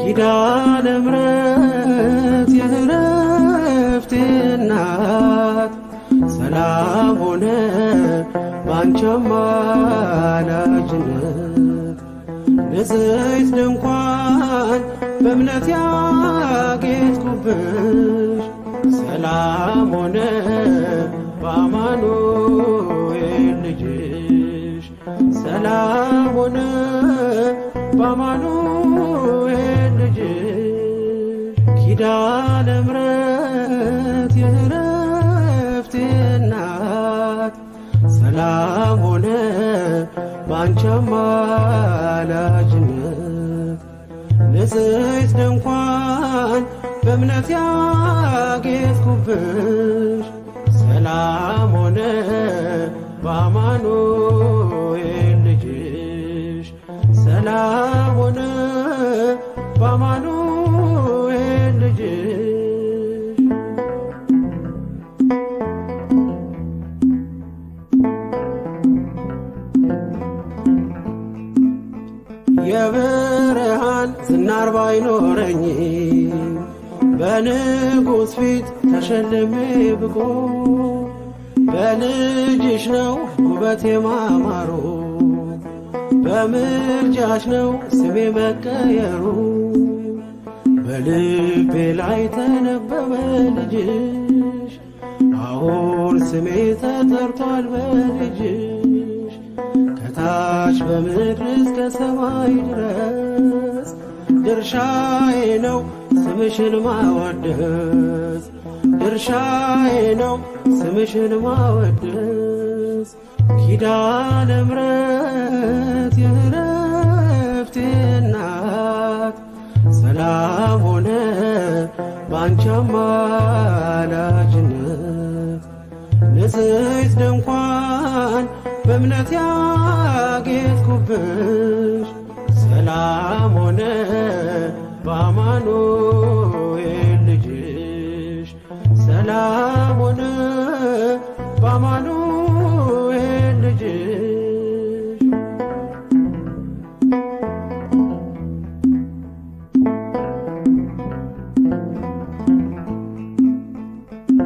ኪዳነ ምሕረት የዕረፍቴ እናት ሰላም ሆነ ባንቺ አማላጅነት። ንጽሕት ድንኳን በእምነት ያጌጥኩብሽ ሰላም ሆነ በአማኑኤል ልጅሽ፣ ሰላም ሆነ በአማኑኤል ልጅሽ። ኪዳነ ምሕረት የዕረፍቴ እናት ሰላም ሆነ ባንቺ አማላጅነት። ንጽሕት ድንኳን በእምነት ያጌጥኩብሽ ሰላም ሆነ በአማኑኤል ልጅሽ፣ ሰላም ሆነ በአማኑኤል ልጅሽ። የብርሃን ዝናር ባይኖረኝ በንጉሥ ፊት ተሸልሜ ብቆም በልጅሽ ነው ውበቴ ማማሩ፣ በምልጃሽ ነው ስሜ መቀየሩ። በልቤ ላይ ተነበበ ልጅሽ፣ አሁን ስሜ ተጠርቷል በልጅሽ። ከታች በምድር እስከ ሰማይ ድረስ ድርሻዬ ነው ስምሽን ማወደስ፣ ድርሻዬ ነው ስምሽን ማወደስ። ኪዳነ ምሕረት የዕረፍቴ እናት ሰላም ሆነ ባንቺ አማላጅነት። ንጽሕት ድንኳን በእምነት ያጌጥኩብሽ ሰላም ሆነ በአማኑኤል ልጅሽ፣ ሰላም ሆነ በአማኑኤል ልጅሽ።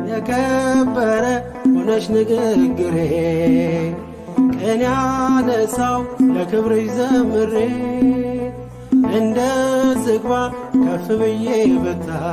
የከበረ ሆነሽ ንግግሬ፣ ቅኔ ያነሳው ለክብርሽ ዘምሬ። እንደ ዝግባ ከፍ ብዬ ብታይ